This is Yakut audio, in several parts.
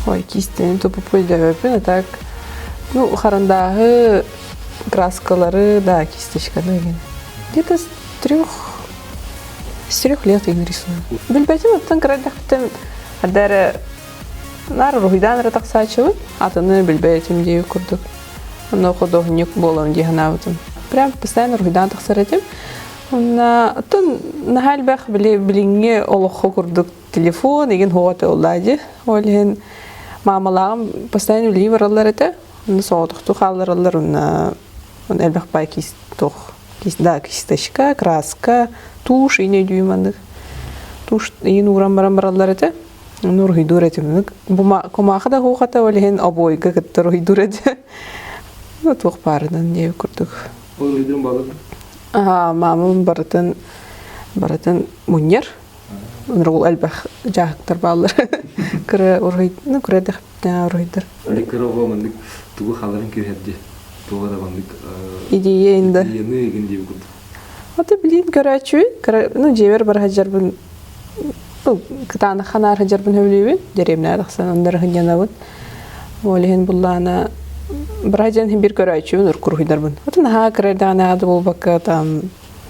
Ой, кистени тупуппун өйдөөбөппүн, а так, ну, харандааһы, краскалары, да, кисточканы игин. Где-то с трех лет я рисую. Билбэтим, оттон кыра эрдэхпиттэн арда эрэ наар уруһуйдаан эрэ тахсааччыбын, атыны билбэтим дии курдук. Онно художник буолуом дии санаабытым. Прям постоянно уруһуйдаан тахсар этим. Онно оттон наһаа элбэх били билиҥҥи олоххо курдук телефон игин хуга тыллаа дии. Ол иһин маамалааҕым постоянно үлэлии бараллар этэ. Онно соҕотохтуу хааллараллар уонна элбэх баай киис туох да кисточка, краска, тушь иин өйдүүм маннык. Тушь иин ууран баран бараллар этэ. Ону уруһуйдуур этим. Кумаахы да хуухата ол иһин обойга кытта уруһуйдуур этэ. Ну туох баарынан диэбит курдук. Уруһуйдуун балык? Аа, маамам барытын барытын мунньар. Ол элбэх дьааһыктар бааллар. Кыра уруһуй, ну кыра эрдэхпитинэ уруһуйдар. Кыра оҕо маннык тугу халарын күһэрди? Туга да маннык Идея инда. Идеяны игин диэбит курдук. Аты билин көрөөччүбүн, кыра, ну дьиэбэр бара сылдьарбын, ну кытаанах ханаар сылдьарбын сөбүлүүбүн, дэриэбинэҕэ тахсан онно сынньанабын. Ол иһин буллаана бара сылдьан биир көрөөччүбүн, уруһуйдарбын. Аты наһаа кыра эрдэҕинэ да буолбакка там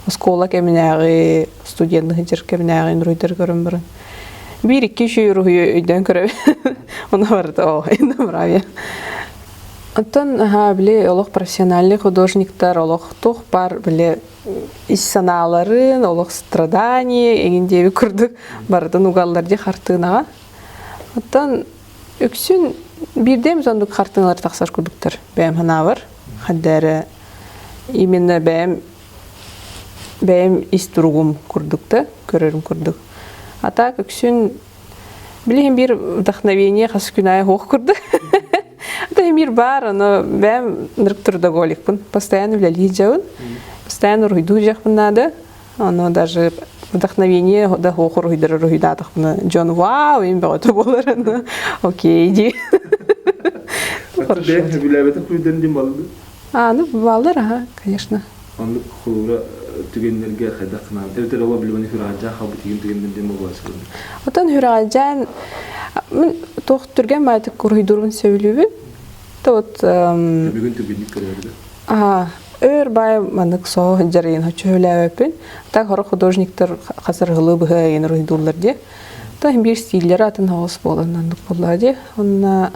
оскуола кэминээҕи, студенты сылдьар кэминээҕи уруһуйдары көрөн баран биир икки үчүгэй уруһуйу өйдөөн көрөбүн. Ону барыта оо, бравия. Оттон аһаа били олох профессиональный художниктар олох туох баар били ис санааларын, олох страдание эҥин диэбит курдук барытын угаллар дии хартыынаҕа. Оттон үксүн биирдэ эмит оннук хартыыналар тахсар курдуктар бэйэм санаабар. Ханна эрэ именно бэйэм бэйэм ис туругум курдук да көрөрүм курдук. А так үксүн билигин биир вдохновение хас күн аайы суох курдук. Это мир бар, но бэйэм ынырык трудоголикпын. Постоянно үлэлии сылдьабын. Постоянно уруһуйдуу дьиэхпин наада. Ону даже вдохновение да суох уруһуйдары уруһуйдаатахпына дьон вау им бөҕөтө буолар. Окей дии. Хорошо. Бэйэҥ сөбүлээбэтэх күрдэрин диэн баллы? А, ну, баллар, ага, конечно. Оннук холуура түгэннэргэ хайдах гынан эбэтэр ола билбэни хүрэҕэлдьээн хаалбыт игин түгэннэр диэн буолуон Отон хүрэҕэлдьээн мин туох түргэн баайтык уруһуйдуурбун сөбүлүүбүн. То вот Бүгүн түргэнник көрөөргө. Аа, өр баай маннык соо дьарыйын хочу сөбүлээбэппин. Так хорох художниктар хасар ыһылыы быһа ыйын уруһуйдууллар дии. Та биир стиллэрэ атын хаос буолан оннук буоллаа дии. Онна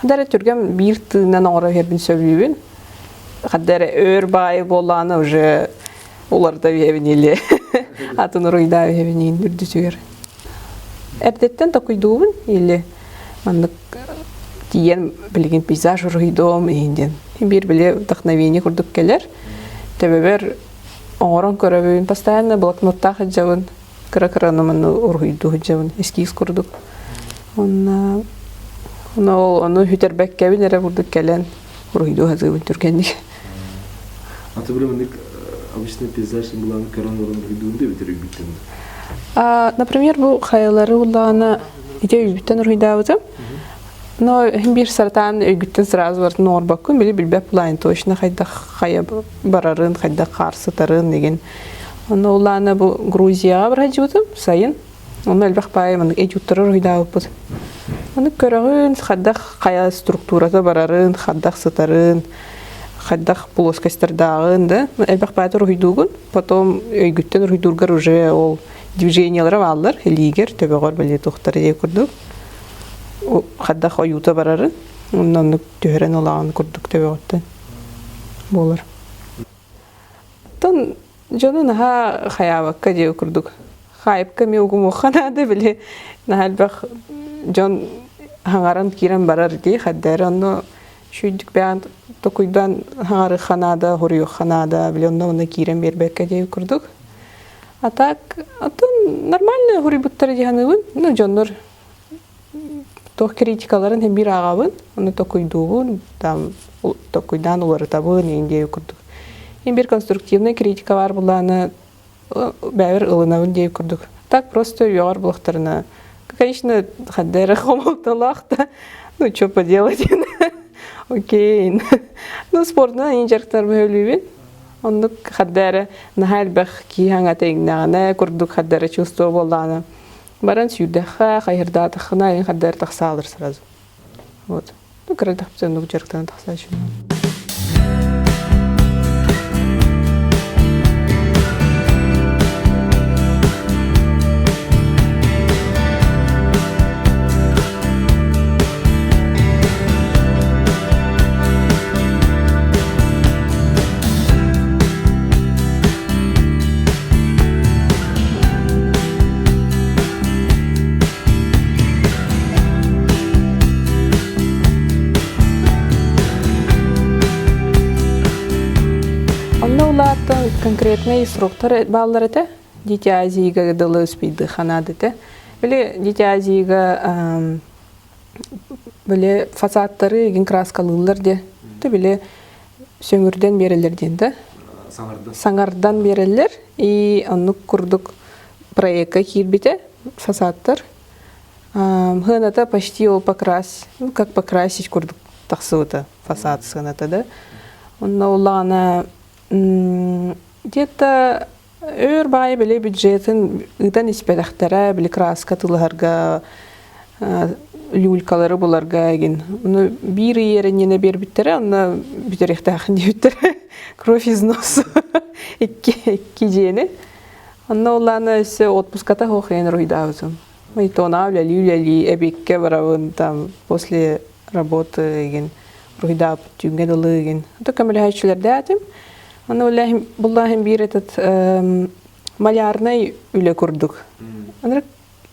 хадара түргэн биир тыынан оҥоро иһэрбин сөбүлүүбүн. Хадда эрэ өөр баайы буоллаҕына уже уларыта биэбин или атын уруйдаа биэбин үрдүтүгэр. Эрдэттэн токуйдуубун или маннык тиийэн билигин пейзаж уруһуйдуом иһин диэн. Биир били вдохновение курдук кэлэр. Төбөбөр оҥорон көрөбүн, постоянно блокноттаах сылдьабын, кыра-кыраны манна уруһуйдуу сылдьабын, эскиз курдук. Онно ону ону сүтэрбэккэбин эрэ курдук кэлэн уруһуйдуу сатыыбын түргэнник. Аты били маннык обычный пейзаж булан көрөн олорон уруһуйдуун да эбэтэр өйбүттэн Например, бу хайалары уллаҕына ити өйбүттэн уруһуйдаабытым. Но биир саратаан өйгүттэн сразу барытын оҥорбоккун, били билбэт булаайын точно хайдах хайа барарын, хайдах хаар сытарын деген. Онно улаана бу Грузияҕа барадьыбытым сайын. Онно элбэх баайы маннык этюдтары уруһуйдаабыппыт. Аны көрөҕүн, хайдах хайа структурата барарын, хайдах сытарын, хайдах плоскостардааҕын да элбэх баайы уруһуйдуугун. Потом өйгүттэн уруһуйдуургар уже ол движениелара бааллар, илиигэр, төбөҕөр били туохтара диye курдук. Хайдах ойуута барарын, онно оннук түһэрэн ылаҕын курдук төбөҕүттэн буолар. Оттон дьону наһаа хайаабакка диэ курдук. Хайпка эмиэ угумуохха наада били наһаа элбэх дьон хаҥаран киирэн барар дии хайдары онно үчүгдүк бэйээн токуйдаан хаҥарыахха наада, хоруйуохха наада били онно онно киирэн биэрбэккэ диэ курдук. А так оттон нормально хоруйбуттара дии саныыбын. Ну дьоннор туох критикаларын биир ааҕабын, ону токуйдуубун, там токуйдаан уларытабын иин диэби курдук. Биир конструктивная критика баар булааны бэйэбэр ылынабын диэби курдук. Так просто үөҕэр булахтарына, конечно, ханна эрэ хомолтолоох да, ну что поделать, окей. Ну спортунан иин дьарыктарбын сөбүлүүбүн. Оннук ханна эрэ наһаа элбэх киһи аҥата иҥнэҕинэ курдук ханна эрэ чувство буоллаҕына баран сүүрдэххэ, хайырдаатаххына айан хардары тахсаалар сразу. Вот. Ну, кыра оннук дьарыктанан тахсааччым. Онно улааттан конкретный сроктар бааллар этэ. Дети Азияга дылы успейды ханаад этэ. Били Дети Азияга били фасадтары игин краскалыыллар де. Били сөҥүрдэн биэрэллэр диэн да. Саҥардан. Саҥардан биэрэллэр. И оннук курдук проекка киирбитэ фасадтар. Сыаната почти ол покрась, ну как покрасить курдук тахсыбыта фасад сыаната да. Онно улаҕана где-то өр баайы били бюджетин ыытан испэтэхтэрэ, били краска тылыһарга люлькалары буларга эгин. Ону биир ый эрэнньинэ биэрбиттэрэ, онно бүтэриэхтээхин диэбиттэрэ. Кровь из носа. Икки, икки дьиэни. Онно улаана өссө отпуската суох иэн уруйдаабытым. Майтона үлэлии-үлэлии эбиэккэ барабын там после работы игин уруйдаабыт түүҥҥэ дылы игин. То көмөлөһөөччүлэрдээтим. Аны үлэһим буллаһым биир этот малярнай үлэ курдук. Аны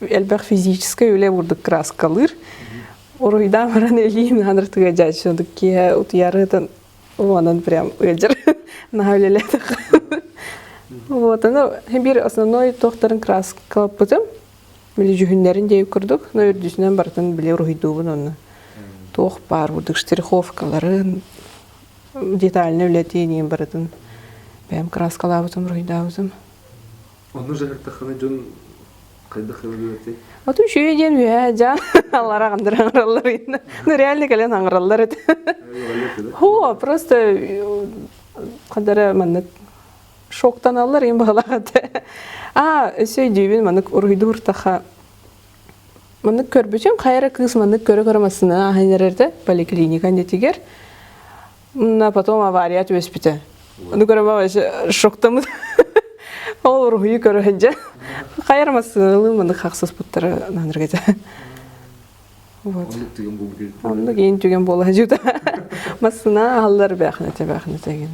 элбэх физическэй үлэ курдук краскалыыр. Уруйдаан баран илиим аныртыга дьааччы киэһэ утуйарытын Онон прям ыалдьар наһаа үлэлээтэх. Вот, ону биир основной туохтарын краскалаппытым. Били дьүһүннэрин диэбит курдук, но үрдүсүнэн барытын били уруһуйдуубун онно. Туох баар курдук штриховкаларын, детально үлэтиин барытын бэйэм краскалаабытым, уруһуйдаабытым. Онно дьаһыктаххына дьон хайдах ылыатай? Оту үчүгэй диэн үөһээ дьаан аллара аҥыраллар аҥыраллар Ну реально кэлэн аҥыраллар этэ. Хо, просто хадара маннык шоктаналлар им баҕалаах этэ. А, өссө өйдүүбүн маннык уруһуйдуур таха маннык көрбүтүм хайа эрэ кыыс маннык көрө-көрө массыына ааһан эрэрдэ поликлиника иннитигэр На потом авария түбэспитэ. Ону көрө вообще шоктаммыт. Ол уруһуйу көрө сылдьан. Хайар массыыналыы маннык хахсыспыттара нааныргата. Вот. Оннук түгэн буолбут. Оннук иин түгэн буола сылдьыбыта. Массыына аһаллар бээхинэтэ бээхинэтэ гин.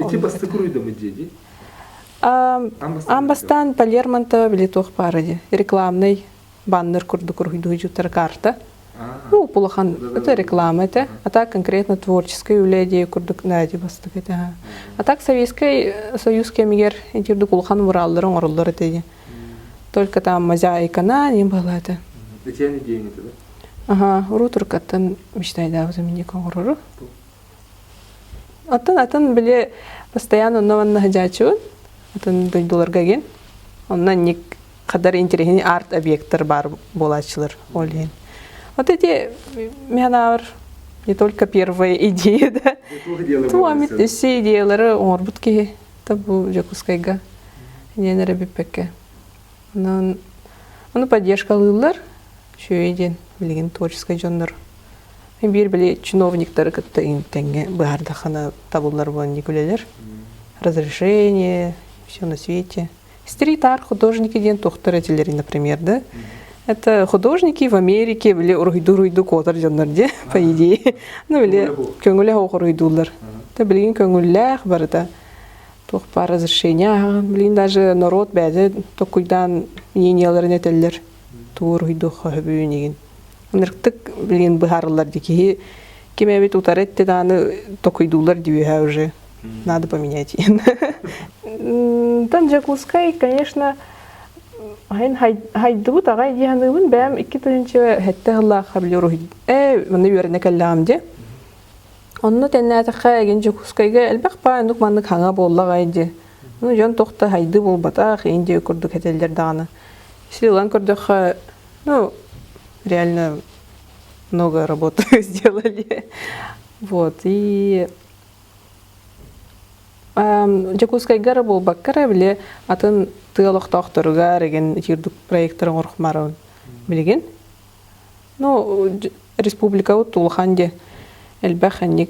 Ити бастакы уруйдаммыт дьиэ дии? Аан бастаан Палермонтова били туох баара дии. Рекламный баннер курдук уруһуйдуһуйдьуттар карта. Ну, улахан это реклама это, а так конкретно творческое үлэ дии курдук наадьы бастык этэ. А так Советский Союз кэмигэр итирдик улахан мураллары оҥороллор этэ дии. Только там мозаикана не было это. Итиэн идеяң этэ да? Ага, урут уруккаттан мечтайдаабытым инник оҥорору. Атын атын били постоянно онно манна сылдьааччыбын. Атын дойдуларга гин. Онно инник хадар интэриэһинэй арт-объекттар баар буолааччылар ол иһин. Вот эти мен не только первая идея да. Туамит өссө идеялары оҥорбут киһи та бу Дьокуускайга диэн эрэ бүппэккэ. Онон ону поддержкалыыллар үчүгэй диэн билигин творческай дьоннор биир били чиновниктары кытта тэҥҥэ быһаардаххына табыллар буолан үлэлэр разрешение все на свете Стрит-арт художники диэн туохтар этилэрий, например, да? Это художники в Америке били уруһуйду-уруһуйду куотар дьоннор дии, по идее. Ну, били көҥүлэ суох уруһуйдууллар. Та билигин көҥүллээх барыта туох баар разрешение ааҕан, билигин даже народ бэйэтэ токуйдаан мненияларын этэллэр. Тугу уруһуйдуохха сөбүн игин. Ынырыктык билигин быһаарыллар дии киһи ким эбит утары этте даҕаны токуйдууллар дии уже. Надо поменять. Тан Дьокуускай, конечно, хайдыбыт аҕай дии саныыбын. Бэйэм 2007 сыллаахха били уруһуй манна үөрэнэ кэллэҕим дии. Онно тэннээтэххэ эгин Дьокуускайга элбэх баа оннук маннык хаҥа буоллаҕай дии. Ну дьон туох да хайды буолбатах, индия курдук этэллэр даҕаны. Если ылан көрдөххө, ну, реально много работы сделали. Вот, и Дьокуускайга эрэ буолбакка эрэ, били атын тыа олохтоохторугар игин итирдик проектары оҥорохмарабын билигин. Ну, республикабыт улахан диэ элбэх инник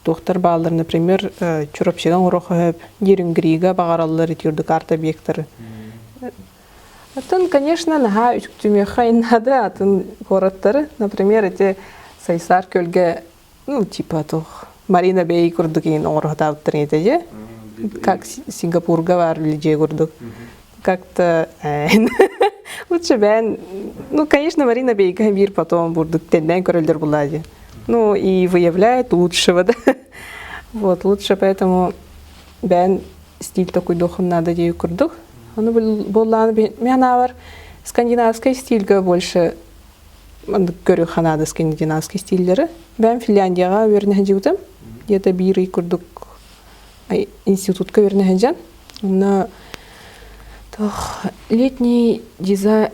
туохтар бааллар, например, Чурапчыга оҥоруохха сөп, Дириҥгириигэ баҕараллар ити курдук арт-объектары. Атын, конечно, наһаа үтүктүмүөххэ наада атын куораттары. Например, ити Сайсаар күөлгэ, ну, типа туох Марина Бэй курдук иин оҥоро сатаабыттар этэ дьэ. Как Сингапурга баар дьиэ курдук. Как-то лучше бэйэн, ну, конечно, Марина Бейга биир потом бурдук тэннээн көрөллөр булаа дии. Ну, и выявляет лучшего, да. Вот, лучше поэтому бэйэн стиль такой дохун надо дии курдук. Ону буоллааны мен анаабар скандинавскай стильгэ больше көрүү ханаада скандинавский стиллери. Бэйэм Финляндияҕа үөрэнэ сылдьыбытым. Где-то биир ый курдук институтка үөрэнэ сылдьан. Онно летний дизайн,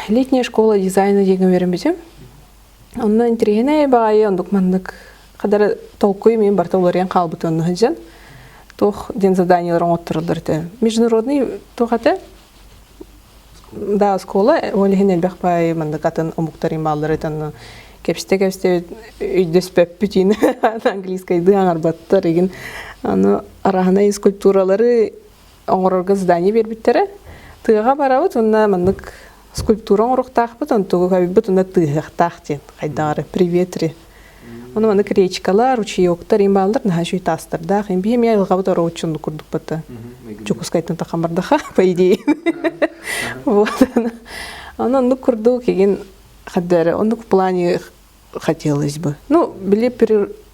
летняя школа дизайна диэҥҥэ үөрэммитим. Онно интэриэһинэй баҕайы оннук маннык хадара толкуй мин барыта уларыйан хаалбыт онно сылдьан туох диэн заданиелар оҥоттороллор этэ. Международный туох этэ? Да, оскуола ол иһин элбэх баайы маннык атын омуктар бааллар этэ онно кэпсэтэ-кэпсэтэ өйдөспөппүт иин английскайдыы аҥарбаттар игин аны араһынай скульптуралары оҥорорго задание биэрбиттэрэ. Тыаҕа барабыт уонна маннык скульптура оҥоруохтаахпыт, онтугу хабыйбыт уонна тыаһыахтаах диэн хайдаҕары при ветре. Ону маннык речкалар, ручеёктар им бааллар, наһаа үчүгэй таастардаах. Им биһи эмиэ айылҕабыт орооччун курдукпата. Чукускайтан таххан бардаха, по идее. Вот. Ону оннук курдук игин хаддары оннук в плане хотелось бы. Ну, били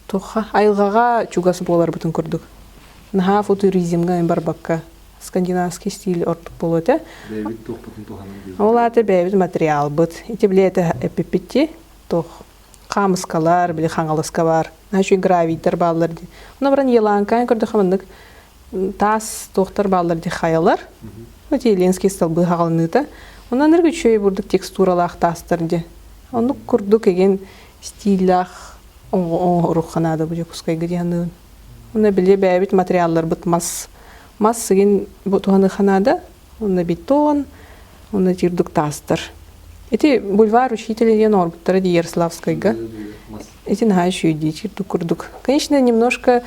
туха айылҕаҕа чугас буоларбытын курдук. Наһаа футуризмҥа барбакка скандинавский стиль ордук буолуо этэ. Бэйэбит туохпутун туһанан диир. Ол аата бэйэбит материалбыт. Ити били этэ эппиппитти туох хаамыскалар, били хаҥаласка бар. Наһаа үчүгэй гравийдар бааллар дии. Онно баран Еланкаан көрдөххө маннык таас туохтар бааллар дии хайалар. Ити Ленский столбы хаҕалыныыта. Онон ыргы үчүгэй бурдук текстуралаах таастар дии. Оннук курдук игин стиллээх оҥоруохха наада бу Дьокуускайга дии саныыбын. Онно били бэйэбит материалларбыт мас мас игин бу туһаныахха наада. Онно бетон, онно тирдук таастар. Ити бульвар учителя диэн оҥорбуттара дии Ярославскайга. Ити наһаа үчүгэй дии тирдук курдук. Конечно, немножко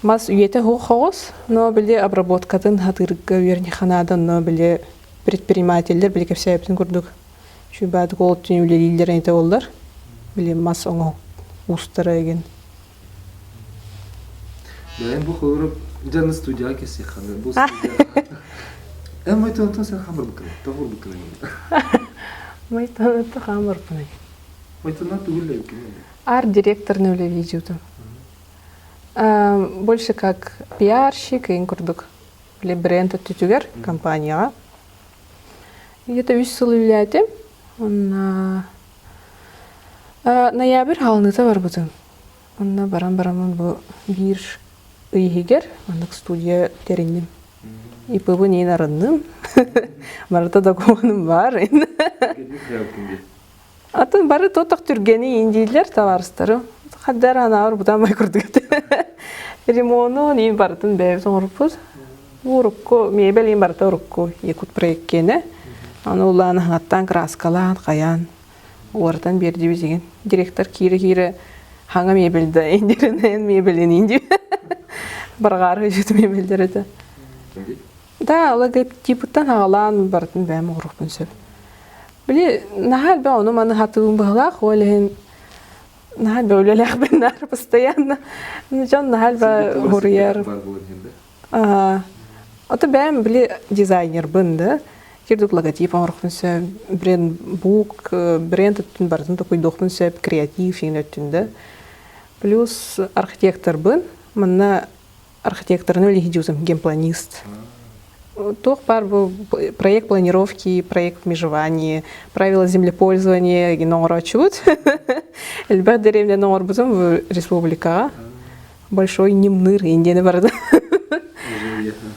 мас үйэтэ хоҕус, но били обработкатын хатыырга үөрниэххэ наада, но били предпринимателлэр били кэпсээбитин курдук Чуйбаатык ол өттүн үлэлииллэр этэ буоллар, били мас оҥоһук уустара игин. Бэйэм бу холоруп дьаны студияҕа кэсиэххэ бу студия Эн майтонтон сен хамырбыккын, тоҕурбуккун Майтонтон хамырбын. Майтоннан тугул Арт-директорны үлэлиижутум. Больше как пиарщик ин курдук. Били бренд өттүтүгэр компанияҕа. Где-то үс сыл үлэлээтим. Онно ноябрь хаалыныыта барбытым. Онно баран бараммын бу биир ый иһигэр маннык студия тэринним. ИП-бын иин арынным. Барыта докумуонум баар. Атын бары тотох түргэни иин дииллэр табаарыстарым. Хаддар анаабар бутаамай курдук этэ. Ремону иин барытын бэйэбит оҥорбуппут. Урукку мебель иин барыта урукку Якут проект киэнэ. Аны улаан аһаҥаттаан краскалаан, хайаан уларытан биэрдибит игин. Директор киирэ-киирэ хаҥа мебель да индиринэн мебелин инди. Барҕаары үчүт мебельдер этэ. Да, логотипыттан аҕалаан барытын бэйэм оҥоруохпун сөп. Били наһаа элбэх ону-маны хатыыбын быһылаах, ол иһин наһаа элбэх үлэлээхпин наар постоянно. Дьон наһаа элбэх хуруйар. Ото бэйэм били дизайнербын да, кирдук логотип оҥоруохпун сөп, бренд-бук, бренд өттүн барытын токуйдуохпун сөп, креатив иҥин өттүн да. Плюс архитекторбын, манна архитекторны үлэһидьиусым генпланист. Туох баар бу проект планировки, проект межевания, правила землепользования гин оҥорооччубут. Элбэх дэриэбинэни оҥорбутум бу республикаҕа. Большой немныр индиэни барыта.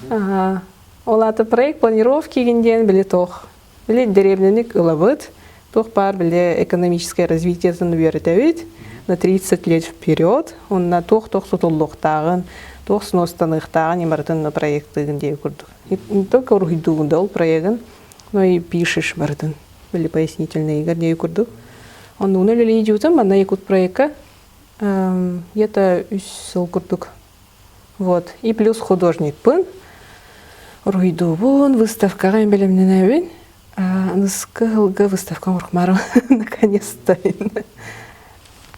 Ага. Ол аата проект планировки гин диэн били туох Били дэриэбинэни ылабыт, туох баар били экономическое развитиетын үөрэтэбит на 30 лет вперед, онно туох-туох сутуллуохтааҕын, туох сностаныахтааҕын барытын проектыгын диэби курдук. Не только уруһуйдуугун да ол проегын, но и пишешь барытын, били пояснительныйгар диэби курдук. Оннугуна үлэлии дьуутум, манна Якут проекка где-то үс сыл курдук. Вот. И плюс художникпын. Уруһуйдуубун, выставкаҕа бэлэмнэнэбин. Аныскы сылга выставка оҥорохмаарым наконец-то.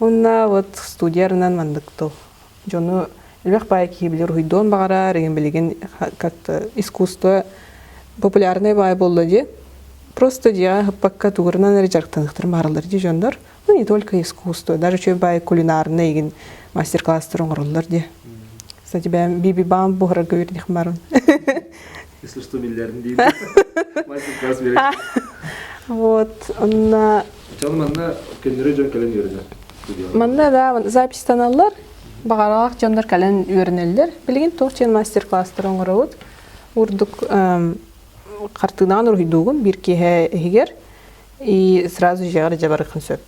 Уонна вот студиярынан маннык тыл. Дьону элбэх баай киһи билэр уруһуйдуон баҕарар, игин билигин как-то искусство популярнай баай буолла дии. Просто дьиэҕэ ыһыппакка тугурунан эрэ дьарыктаныахтарын баҕараллар дии дьоннор. Ну, не только искусство, даже үчүгэй баай кулинарный игин мастер-класстар оҥороллор дии. Кстати, бэйэм биби-бам буһарарга үөрэнэх баран. Если что, биллэрин диир. Мастер-класс берет. Вот, онна... Чон манна көннөрү дьон кэлэн үөрэнэр. Манна да записьтаналлар, баҕаралаах дьоннор кэлэн үөрэнэллэр. Билигин туох диэн мастер-класстар оҥоробут. Урдук хартыынаан уруһуйдуугун биир киэһэ иһигэр и сразу дьиэҕэр дьабарыххын сөп.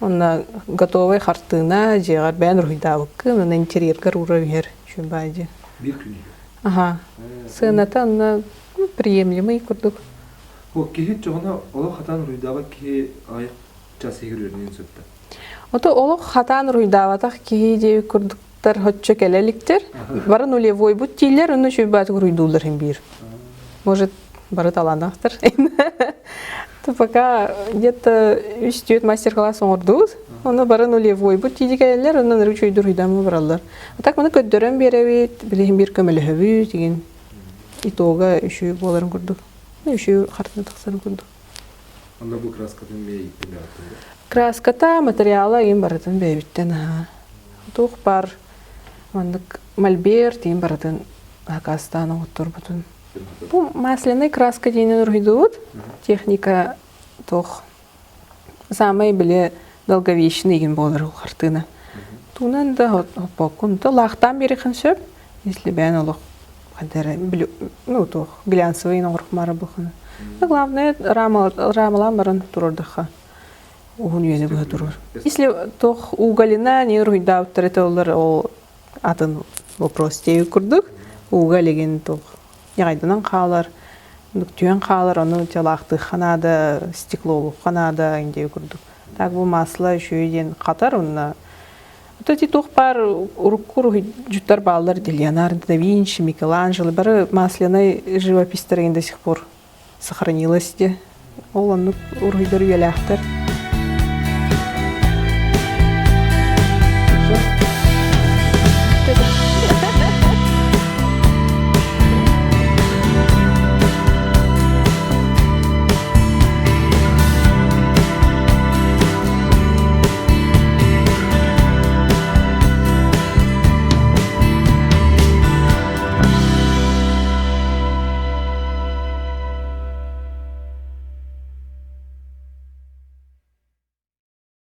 Онно готовай хартыына дьиэҕэр бэйэн уруһуйдаабыккын, онно интерьергар уура түһэр үчүгэй дьиэ. Биир күн иһигэр. Аха. Сыаната онно приемлемый курдук. Бу киһи чоҕуна олох хатаан уруһуйдаабат киһи аҕыйах час иһигэр үөрэниэн сөп да? Ото олох хатаан уруһуйдаабатах киһи диэбит курдуктар хоччо кэлэ иликтэр. Бары нулевойбут дииллэр, онно үчүгэй баатык уруһуйдууллар иһин биир. Может, бары талааннаахтар. То пока где-то үс-түөрт мастер-класс оҥордубут. Ону бары нулевойбут дии кэлэллэр, онон ыры үчүгэй дуруйдаммы бараллар. А так маны көрдөрөн биэрэбит, билиһин биир көмөлөһөбүт, игин итога үчүгэй буоларын курдук. Үчүгэй хартына тахсарын курдук. Онно бу краскатын бэйиттэн Краската, материала игин барытын бэйэбиттэн аха. Туох бар маннык мольберт игин барытын акаастаан оҥотторбутун. Бу масляный краска диэнин уруһуйдуубут. Техника туох самай били долговечный игин буолар ол хартыына. Туунан да хоппоккун то лаахтаан биэриэххин сөп. Если бэйэн олох хадара ну туох глянцевый оҥорохмаара буолхана. Главное рамалаан баран турордахха уһун үйэни быһа турар. Если туох уголина не уруһуйдаабыттар это олар ол атын вопрос диэбит курдук ууга илигин туох ньаҕайданан хаалар түһэн хаалар ону дьалаахтыахха наада стеклолуохха наада диэбит курдук так бу масло үчүгэй диэн хатар уонна вот эти туох баар урукку уруһуйдьуттар бааллар ди Леонардо да Винчи, Микеланджело бары масляный живописьтар до сих пор сохранилось ди ол оннук уруһуйдар үйэлээхтэр.